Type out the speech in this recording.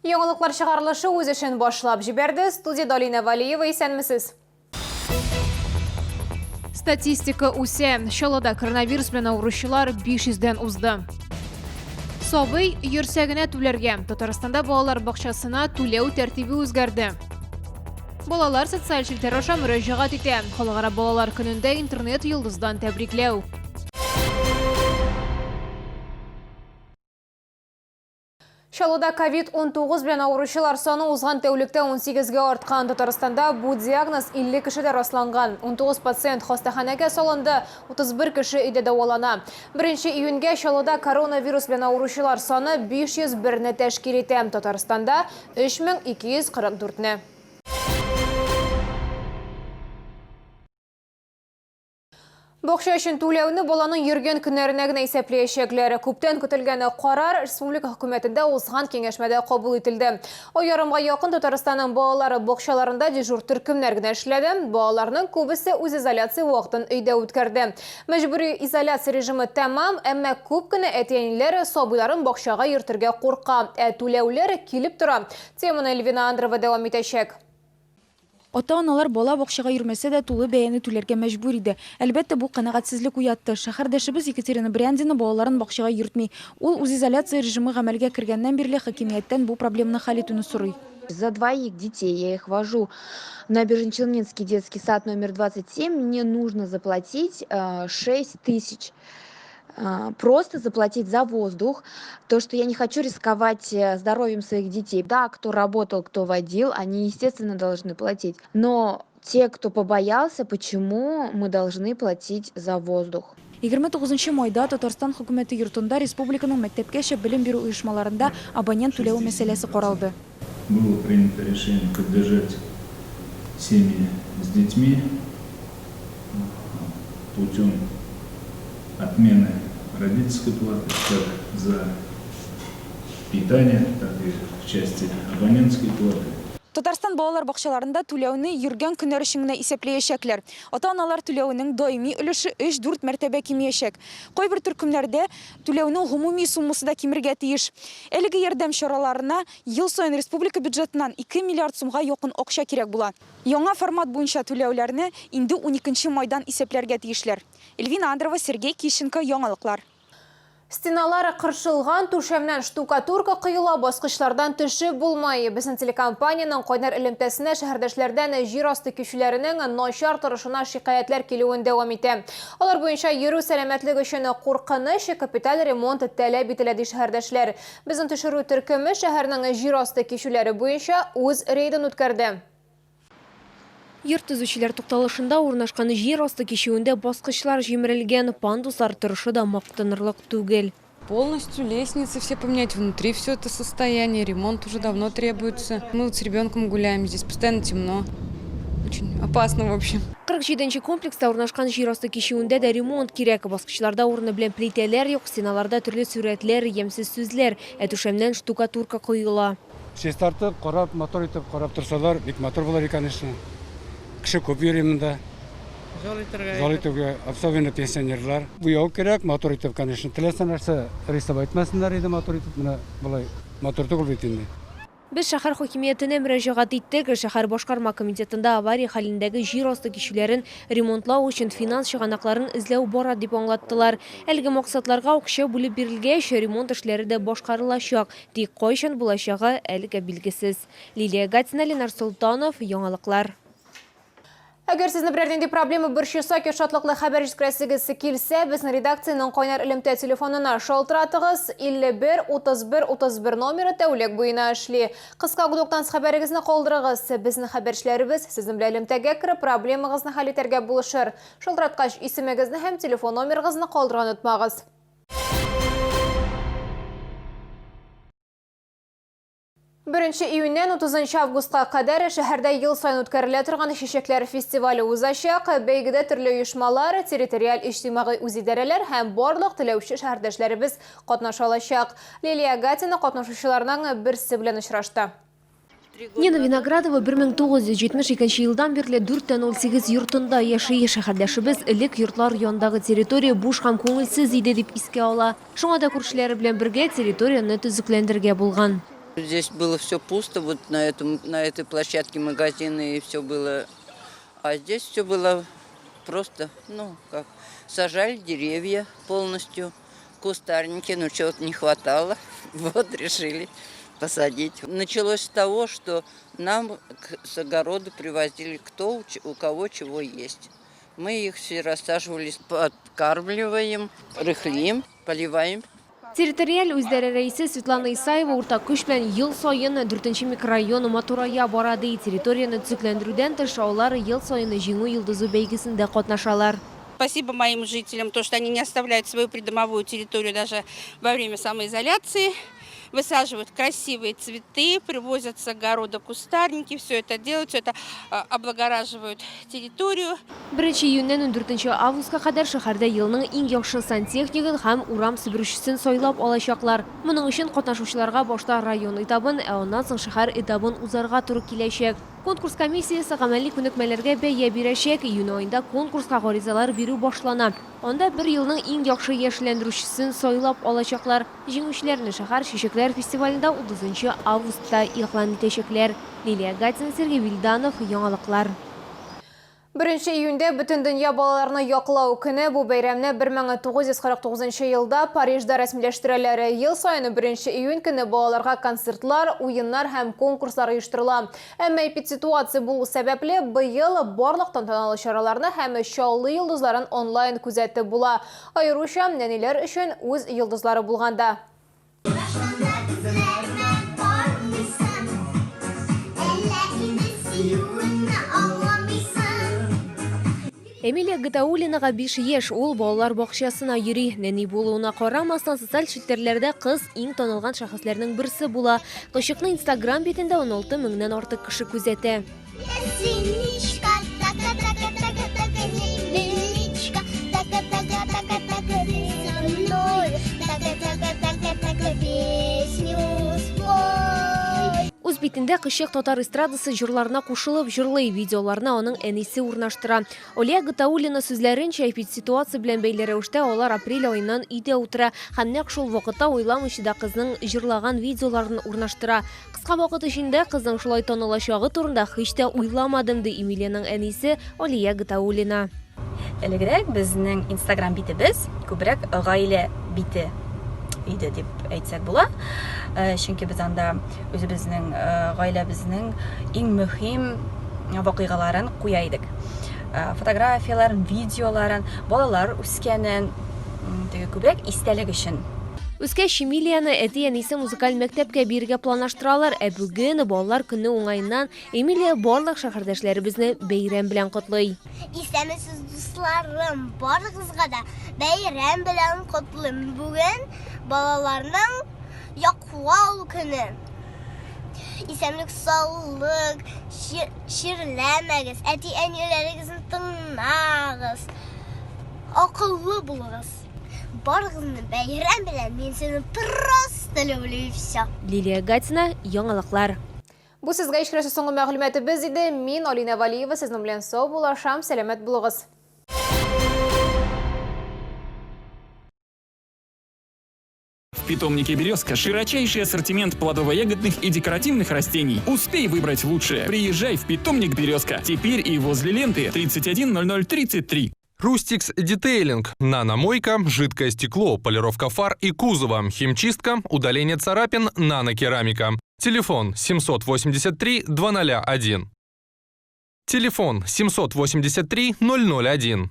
Яңалыклар чыгарылышы үз эшен башлап җибәрде. Студиядә Алинә Валиева, исәнмесез. Статистика үсә. Чаллыда коронавирус белән авыручылар 500 дән узды. Сабый йөрсә генә түләргә. Татарстанда балалар бакчасына түләү тәртибе үзгәрде. Балалар социаль челтәр аша мөрәҗәгать итә. Халыкара балалар көнендә интернет йолдыздан тәбрикләү. Чаллыда ковид-19 белән авыручылар саны узган тәүлектә 18гә арткан. Татарстанда бу диагноз 50 кешедә расланган. 19 пациент хастаханәгә салынды, 31 кеше өйдә дәвалана. 1 июньгә Чаллыда коронавирус белән авыручылар саны 501 не тәшкил итә, Татарстанда, 3244 не. Бакча өчен түләүне баланың йөргән көннәренә генә исәпләячәкләр. Күптән көтелгән карар республика хөкүмәтендә узган киңәшмәдә кабул ителде. Ай ярымга якын Татарстанның балалары бакчаларында дежур төркемнәр генә эшләде. Балаларның күбесе үзизоляция вакытын өйдә үткәрде. Мәҗбүри изоляция режимы тәмам, әмма күп кенә әти-әниләр сабыйларын бакчага йөртергә курка. Ә түләүләр килеп тора. Теманы Эльвина Андрова дәвам итәчәк. Ата-аналар бала бакчага йөрмәсә дә, тулы бәяне түләргә мәҗбүр иде. Әлбәттә, бу канәгатьсезлек уятты. Шәһәрдәшебез Екатерина Бряндина балаларын бакчага йөртми. Ул үзизоляция режимы гамәлгә кергәннән бирле хакимияттән бу проблеманы хәл итүне сорый. За двоих детей, я их вожу в Набережночелнинский детский сад номер 27, мне нужно заплатить 6 тысяч. Просто заплатить за воздух, то, что я не хочу рисковать э, здоровьем своих детей. Да, кто работал, кто водил, они, естественно, должны платить. Но те, кто побоялся, почему мы должны платить за воздух? 29 майда Татарстан Хөкүмәте йортында республиканың мәктәпкәчә белем бирү оешмаларында абонент түләве мәсьәләсе каралды. Было принято решение поддержать семьи с детьми путем отмены родительской платы как за питание, так и в части абонентской платы. Татарстан балалар бакчаларында түләүне йөргән көннәр өчен генә исәпләячәкләр. Ата-аналар түләвенең даими өлеше өч-дүрт мәртәбә кимиячәк. Кайбер төркемнәрдә түләүнең гомуми суммасы да кимергә тиеш. Әлеге ярдәм чараларына ел саен республика бюджетыннан 2 миллиард сумга якын акча кирәк була. Яңа формат буенча түләүләрне инде уникенче майдан исәпләргә тиешләр. Эльвина Андрова, Сергей Кищенко, Яңалыклар. Стеналар кыршылган, түшәмнән штукатурка коела, баскычлардан төшеп булмый. Безнең телекомпаниянең кайнар элемтәсенә шәһәрдәшләрдән җир асты кичүләренең начар торышына шикаятьләр килүен дәвам итә. Алар буенча йөрү сәламәтлек өчен куркыныч, капиталь ремонт таләп ителә, ди шәһәрдәшләр. Безнең төшерү төркеме шәһәрнең җир асты кичүләре буенча үз рейдын үткәрде. Йорт төзүчеләр тукталышында урнашкан җир асты кичүендә баскычлар җимерелгән, пандуслар торышы да мактанырлык түгел. Полностью лестницы все поменять, внутри все это состояние, ремонт уже давно требуется. Мы вот с ребенком гуляем, здесь постоянно темно. Очень опасно, в общем. 47 нче комплекста урнашкан җир асты кичүендә дә ремонт кирәк. Баскычларда урыны белән плитәләр юк, стеналарда төрле сурәтләр, ямьсез сүзләр, ә түшәмнән штукатурка коела. Чистартып, карап, матур итеп карап торсалар, бик матур булыр икән эшне. Кеше күп йөри монда. Ял итәргә. Ял итүгә, особенно пенсионерлар. Буяу кирәк, матур итеп, конечно. Теләсә нәрсә рисовать итмәсеннәр иде матур итеп, менә болай матур түгел бит инде. Без шәһәр хакимиятенә мөрәҗәгать иттек. Шәһәр башкарма комитетында авария хәлендәге җир асты кичүләрен ремонтлау өчен финанс чыганакларын эзләү бара, дип аңлаттылар. Әлеге максатларга акча бүлеп бирелгәч, ремонт эшләре дә башкарылачак. Тик кайчан булачагы әлегә билгесез. Лилия Гатина, Ленар Солтанов, Яңалыклар. Әгәр сезне берәр нинди проблема борчыса, яки шатлыклы хәбәр җиткерәсегез килсә, безнең редакциянең кайнар элемтә телефонына шалтыратыгыз. 51 31 31 номеры тәүлек буена эшли. Кыска гудоктан хәбәрегезне калдырыгыз. Безнең хәбәрчеләребез сезнең белән элемтәгә кереп, проблемагызны хәл итәргә булышыр. Шалтыраткач, исемегезне һәм телефон номерыгызны калдырырга онытмагыз. Беренче июньнән 30 августка кадәр шәһәрдә ел саен үткәрелә торган Чәчәкләр фестивале узачак. Бәйгедә төрле оешмалар, территориаль иҗтимагый үзидарәләр һәм барлык теләүче шәһәрдәшләребез катнаша алачак. Лилия Гатина катнашучыларның берсе белән очрашты. Нина Виноградова 1972 елдан бирле 4.08 йортында яши. Шәһәрдәшебез элек йортлар янындагы территория буш һәм күңелсез иде дип искә ала. Шуңа да күршеләре белән бергә территорияне төзекләндерергә булган. Здесь было все пусто, вот на этом, на этой площадке магазины и все было. А здесь все было просто, ну, как, сажали деревья полностью, кустарники, но чего-то не хватало, вот решили посадить. Началось с того, что нам с огорода привозили кто у кого чего есть. Мы их все рассаживали, подкармливаем, рыхлим, поливаем. Территориаль үзидарә рәисе Светлана Исаева уртак көч белән ел саен дүртенче микрорайон матурая бара ди. Территорияне төзекләндерүдән тыш, алар ел саен Җиңү йолдызы бәйгесендә катнашалар. Спасибо моим жителям, то, что они не оставляют свою придомовую территорию даже во время самоизоляции. Высаживают красивые цветы, привозят с огорода кустарники, все это делают, все это облагораживают территорию. Беренче июньнән ундүртенче августка кадәр шәһәрдә елның иң яхшы сантехнигын һәм урам себерүчесен сайлап алачаклар. Моның өчен катнашучыларга башта район этабын, ә аннан соң шәһәр этабын узарга туры киләчәк. Конкурс комиссиясе гамәли күнекмәләргә бәя бирәчәк. Июнь аенда конкурска гаризалар бирү башлана. Анда бер елның иң яхшы яшелләндерүчесен сайлап алачаклар. Җиңүчеләрне шәһәр чәчәкләр фестивалендә 30 августта игълан итәчәкләр. Лилия Гатина, Сергей Вильданов, Яңалыклар. Беренче июньдә Бөтендөнья балаларны яклау көне. Бу бәйрәмне 1949 елда Парижда рәсмиләштерәләр. Ел саен беренче июнь көне балаларга концертлар, уеннар һәм конкурслар оештырыла. Әмма эпидситуация булу сәбәпле, быел барлык тантаналы чараларны һәм Чаллы йолдызларын онлайн күзәтеп була. Аеруча нәниләр өчен үз йолдызлары булганда. Эмилия Гатауллинага 5 яшь, ул балалар бакчасына йөри. Нәни булуына карамастан, социаль челтәрләрдә кыз иң танылган шәхесләрнең берсе була. Кызчыкны Инстаграм битендә 16 меңнән артык кеше күзәтә. Синичка, така, така, така, така, невеличка, така, така, така, така, ты со мной, така, така, така, така, песню спой. Үз битендә кызчык татар эстрадасы җырларына кушылып җырлый, видеоларны аның әнисе урнаштыра. Алия Гатауллина сүзләренчә, эпидситуация белән бәйле рәвештә алар апрель аеннан өйдә утыра һәм нәкъ шул вакытта уйламыйча да кызның җырлаган видеоларын урнаштыра. Кыска вакыт эчендә кызның шулай танылачагы турында һич тә уйламадым, ди Эмилиянең әнисе Алия Гатауллина. Элегрәк безнең Инстаграм битебез күбрәк гаилә бите иде дип әйтсәк була. Чөнки без анда үзебезнең гаиләбезнең иң мөһим вакыйгаларын куя идек. Фотографияләрен, видеоларын, балалар үскәнен, теге күбрәк истәлек өчен. Үскәч Эмилияне әти-әнисе музыкаль мәктәпкә бирергә планлаштыралар, ә бүген балалар көне уңаеннан Эмилия барлык шәһәрдәшләребезне бәйрәм белән котлый. Исәнмесез, дусларым, барыгызга да бәйрәм белән котлыйм. Бүген балаларның яклау көне. Исәнлек, саулык, чирләмәгез, әти-әниләрегезне тыңлагыз, акыллы булыгыз. Барыгызны бәйрәм белән, мин сезне просто люблю и все. Лилия Гатина, Яңалыклар. Бу сезгә ишкерәсе соңгы мәгълүматыбыз иде. Мин Алина Валиева сезнең белән саубуллашам. Сәламәт булыгыз. В питомнике «Березка» широчайший ассортимент плодово-ягодных и декоративных растений. Успей выбрать лучшее. Приезжай в питомник «Березка». Теперь и возле ленты 310033. Рустикс Детейлинг. Наномойка, жидкое стекло, полировка фар и кузова, химчистка, удаление царапин, нанокерамика. Телефон 783 201. Телефон 783 001.